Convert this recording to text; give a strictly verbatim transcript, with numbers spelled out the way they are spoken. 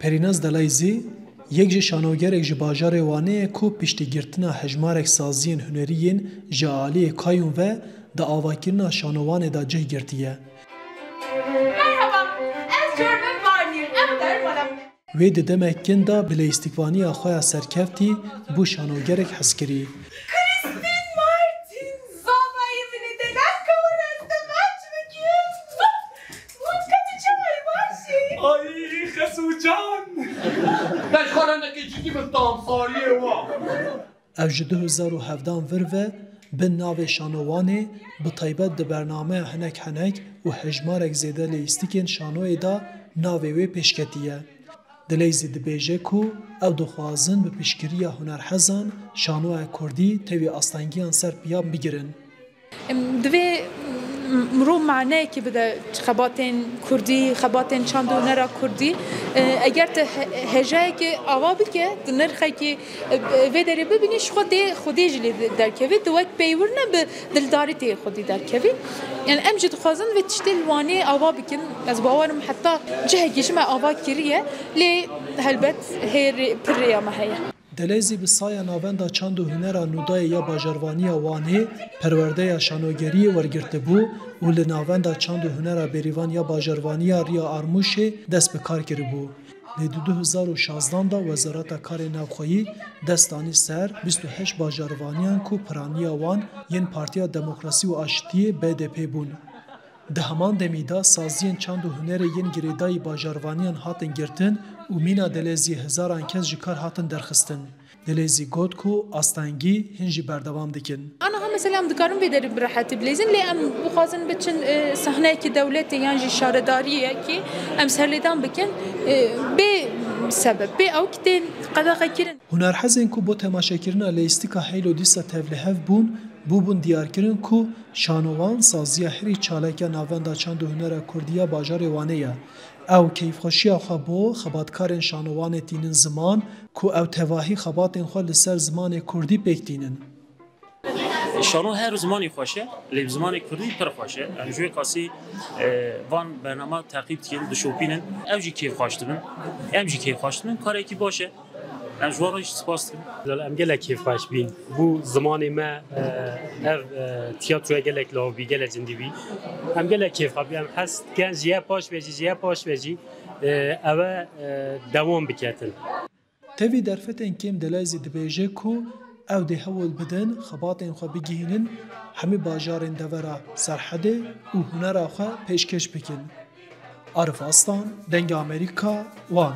Perînaz Deleyzî yek ji şanogerek ji bajarê Wanê ye ku piştî girtina hejmarek saziyên hunerî yên ji aliyê Kayûn ve di avakirina şanowanê de cih girtiye. Merhaba, ez German Barney, ew der bana. Wê di demek kin de bi leyîstikvaniya xwe ya serkeftî bû şanogerek hezkirî. Christine Martin, zavayê min ê delal ka we rastemaç bikin. Hûn qet çawa baş î? Ay, Xesûcan! Te ji xwe re nekê cidî bi tamsaliyê wa. Ev ji du hezar û hevdan vir ve bin navê Şano Wanê, bi taybet di bernameya hinek henek û hejmarek zêde leyîstikên şanoyê de navê wê pêşketiye. Dileyzî dibêje ku ew dixwazin bi piştgiriya hunerhezan şanoya kurdî tevî astengiyan ser piya bigirin. Em, divê, m-, mirov maneyekê bide xebatên kurdî, xebatên çand û hunera kurdî. E, eger te he-, hejayekê ava bike, di nirxekî, e, vê derê bibînî, ji xwe dê xwedê jî lê derkevî, tu wek peywir ne, bi dildarî tê xwedî derkevî. Yani em jî dixwazin vê tiştê li Wanê ava bikin. Ez bawer im heta cihekî ji me ava kiriye, lê helbet hê rê-, pir rêya me heye. Delezî bi saya Navenda Çand û Hunera Nûdayê ya Bajarvaniya Wanê perwerdeya şanogeriyê wergirtibû û li Navenda Çand û Hunera Bêrîvan ya Bajarvaniya Riya Armûşê dest bi kar kiribû. Lê di du hezar û şazdan de Wezareta Karê Navxweyî dest danî ser bîst û heşt bajarvaniyan ku piraniya wan yên Partiya Demokrasî û Aştiyê, B D P, bûn. Di heman demî de saziyên çand û hunerê yên girêdayî bajarvaniyan hatin girtin û mîna Deleziyê hezaran kes ji kar hatin derxistin. Delezî got ku astengî hin jî berdewam dikin. Aniha mesela em dikarin vê derê bi rehetî bilêzin, lê em bixwazin biçin, e, sahneyekî dewletê yan jî şaredariyekê em serlêdan bikin, e, bê sebeb, bê ew ki tên qedexekirin. Hunerhezên ku bo temaşekirina leyîstika Heylo dîsa tevlihev bûn, bûbûn diyarkirin ku Şanowan saziya herî çalek ya Navenda Çand û Hunera Kurdî ya bajarê Wanê ye. Ew keyfxweşiya xwe bo xebatkarên Şanowanê tînin ziman ku ew tevahî xebatên xwe li ser zimanê kurdî pêk tînin. Şano her zimanî xweş e, lê bi zimanê kurdî pir xweş e. Em ji wê qasî, e, van bernama teqîb dikin, dişopînin. Ew jî kêfxweş dibin. Em jî kêfxweş dibin. Karekî baş e. Em ji wan re jî spas dikin. Em gelek kêfxweş bîn. Bû zimanê me, e, ev, e, tiyatroya gelek lav bî, gelek cindî bî. Em gelek kêfxweş bîn. Em hez dikin ji ye paş ve jî, ji ye paş ve jî, e, ew e, e, dewam biketin. Tevî derfetên kêm Delezî dibêje ku ew dê hewl bidin xebatên xwe bigihînin hemî bajarên devera Serhedê û hunera xwe pêşkêş bikin. Arif Aslan, Dengê Amerîka, Wan.